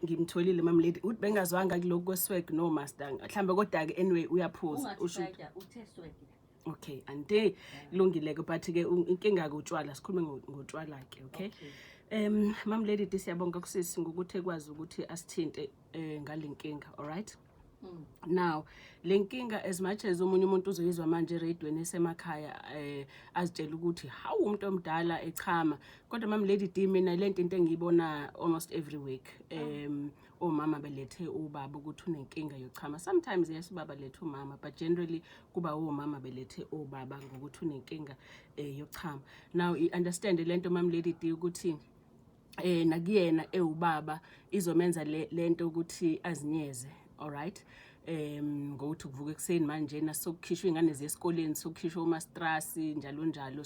Ngimtholile Mam Lady, uthi bengazwanga kulokhu kweswag no master mhlambe, kodwa ke anyway uyaphuza. Ungathi usho Shaida, uthe swag. Okay, ante kulungile ke, but ke inkinga ke utshwala, sikhulume ngotshwala ke, okay? Okay. Mam Lady D, siyabonga kusisi ngokuthi ekwazi ukuthi asithinte ngalenkinga, all right? Now le nkinga, as much as omunye umuntu uzoyizwa manje eradweni esemakhaya, azitshela ukuthi hawu, umuntu omdala echama, kodwa Mam Lady D, mina lento into engiyibona almost every week, omama belethe ubaba ukuthi unenkinga yochama. Sometimes yes, ubaba lethe umama, but generally kuba omama belethe obaba ngokuthi unenkinga yochama. Now i understand lento, Mam Lady D, ukuthi nakuyena ewubaba izomenza le lento ukuthi azinyeze, alright, ngokuthi kuvuka ekuseni manje nasokukhishwa ingane zesikoleni, sokukhishwa umastrasi, njalo njalo,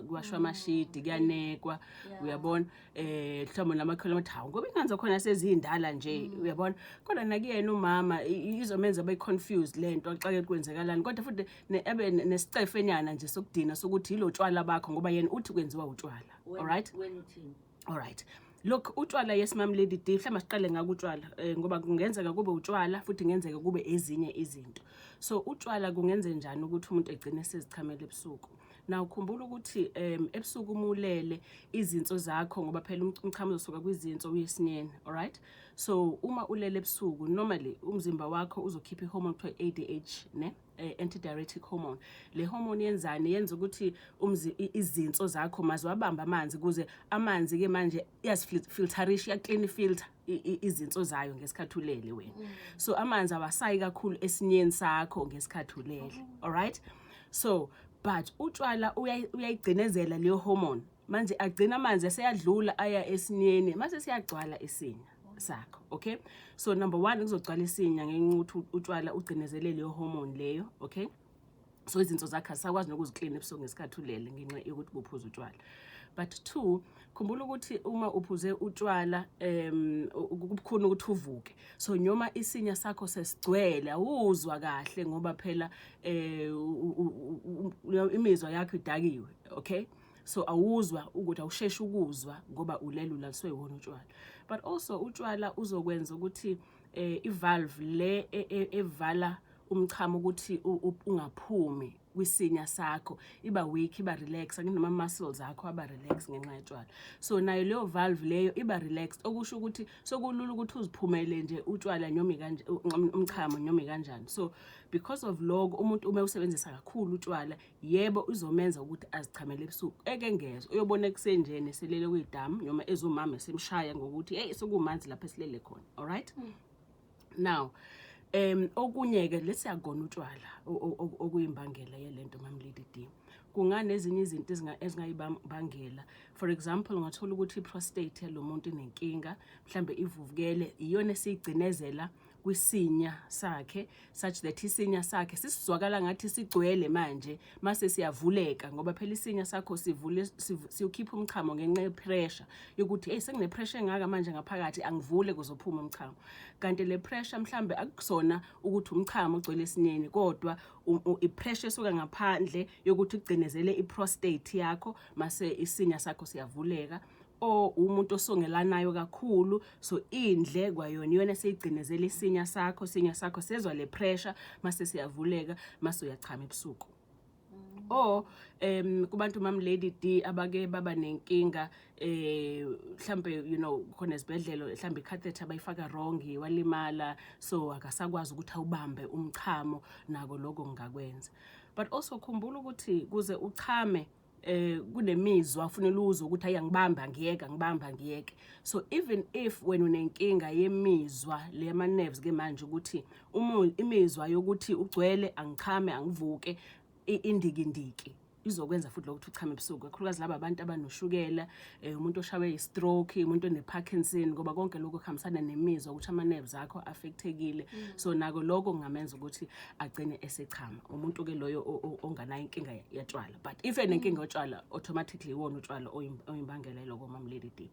kuwashwa amashidi, kuyanekwa, uyabona, mhlawumbe namakhelwane athi, "Hawu, ngoba ingane zakhona sezindala nje," uyabona. Kodwa nakuyena umama izomenza abe confused lento, axake kwenzekalani, kodwa futhi abe nesicefenyana nje sokudina sokuthi yilo tshwala bakho, ngoba yena uthi kwenziwa utshwala. Alright. Wena uthini? Alright. Look, utshwala, yes, Mam Lady D, mhlawumbe siqale ngako utshwala, ngoba kungenzeka kube utshwala, futhi kungenzeka kube ezinye izinto. So utshwala kungenze njani ukuthi umuntu egcine sezichamela ebusuku? Now khumbula ukuthi ebusuku uma ulele, izinso zakho, ngoba phela umchamo uzosuka kwizinso uye esinyeni, alright? So uma ulele ebusuku, normally umzimba wakho uzokhipha ihormone kuthiwa ADH, ne? Antidiuretic hormone. Le hormone yenzani? Yenza ukuthi izinso zakho maziwabamba amanzi, kuze amanzi ke manje iyazifilterisha, iyaclean, filter izinso zayo ngesikhathi ulele wena. So amanzi awasayi kakhulu esinyeni sakho ngesikhathi ulele, alright? So but utshwala uyayigcinezela leyo hormone. Manje agcina amanzi eseyadlula aya esinyeni, mase siyagcwala isinya sakho, okay? So number 1, kuzogcwala isinya ngenxa ukuthi utshwala ugcinezele leyo hormone leyo, okay? So izinso zakho azisakwazi nokuziklina ebusuku ngesikhathi ulele ngenxa yokuthi buphuza utshwala. But two, khumbula ukuthi uma uphuze utshwala, kubukhuni ukuthi uvuke. So noma isinya sakho sesigcwele, awuzwa kahle, ngoba phela imizwa yakho idakiwe, okay? So awuzwa ukuthi awusheshi ukuzwa ngoba ulele, ulaliswe iwona utshwala. But also utshwala uzokwenza ukuthi ivalve le evala umchamo ukuthi ungaphumi kwisinya sakho iba weak, iba relax, noma muscles akho aba relax ngenxa yotshwala. So nayo leyo valve leyo iba relaxed, okusho ukuthi sokulula ukuthi uziphumele nje utshwala noma kanje, umchamo noma kanjani. So because of lokho, umuntu uma usebenzisa kakhulu utshwala, yebo, uzomenza ukuthi azichamele ebusuku. Eke ngezwe uyobona ekuseni eselele kwidamu, noma ezumama esemshaya ngokuthi, "Hey, sekumanzi lapha esilele khona." Alright, now okunye ke, lesiyagona utshwala okuyimbangela yelento, Mam Lady D, kunganezinye izinto ezingayibangela. For example, ungathola ukuthi i-prostate yalo muntu inenkinga, mhlambe ivuvukele, iyona esiyigcinezela kwisinya sakhe, such that isinya sakhe sisizwakala ngathi sigcwele manje, mase siyavuleka, ngoba phela isinya sakho sivule siyokhipha umchamo ngenxa yepressure yokuthi, "Hey, sengine pressure engaka manje ngaphakathi, angivule kuzophuma umchamo." Kanti le pressure mhlambe akusona ukuthi umchamo ogcwele esinyeni, kodwa i-pressure esuka ngaphandle yokuthi ugcinezele i-prostate yakho, mase isinya sakho siyavuleka. Or umuntu osongelanayo kakhulu, so indle kwayona iyona eseyigcinezela isinya sakho, isinya sakho sezwa le pressure, mase siyavuleka, mase uyachama ebusuku. Or kubantu, Mam Lady D, abake baba nenkinga, mhlambe khona esibhedlela, mhlambe icatheter bayifaka wrong, walimala, so akasakwazi ukuthi awubambe umchamo, nako lokho ngakwenza. But also khumbula ukuthi kuze uchame, kunemizwa ufanele uzwe ukuthi ayangibamba, ngiyeke, ngibamba, ngiyeke. So even if wena unenkinga yemizwa le ama nerves ke manje, ukuthi uma imizwa yokuthi ugcwele, angichame, angivuke, indikindiki izokwenza futhi lokuthi uchame ebusuku, kakhulukazi laba abantu abanoshukela, umuntu oshawe i-stroke, umuntu one-Parkinson, ngoba konke lokho kuhambisana nemizwa ukuthi ama-nerves akho affectekile. So nako lokho kungamenza ukuthi agcine esechama umuntu-ke loyo onganayo inkinga yatshwala. But if enenkinga yotshwala, automatically iwona utshwala oyimbangela yiloko, Mam Lady D.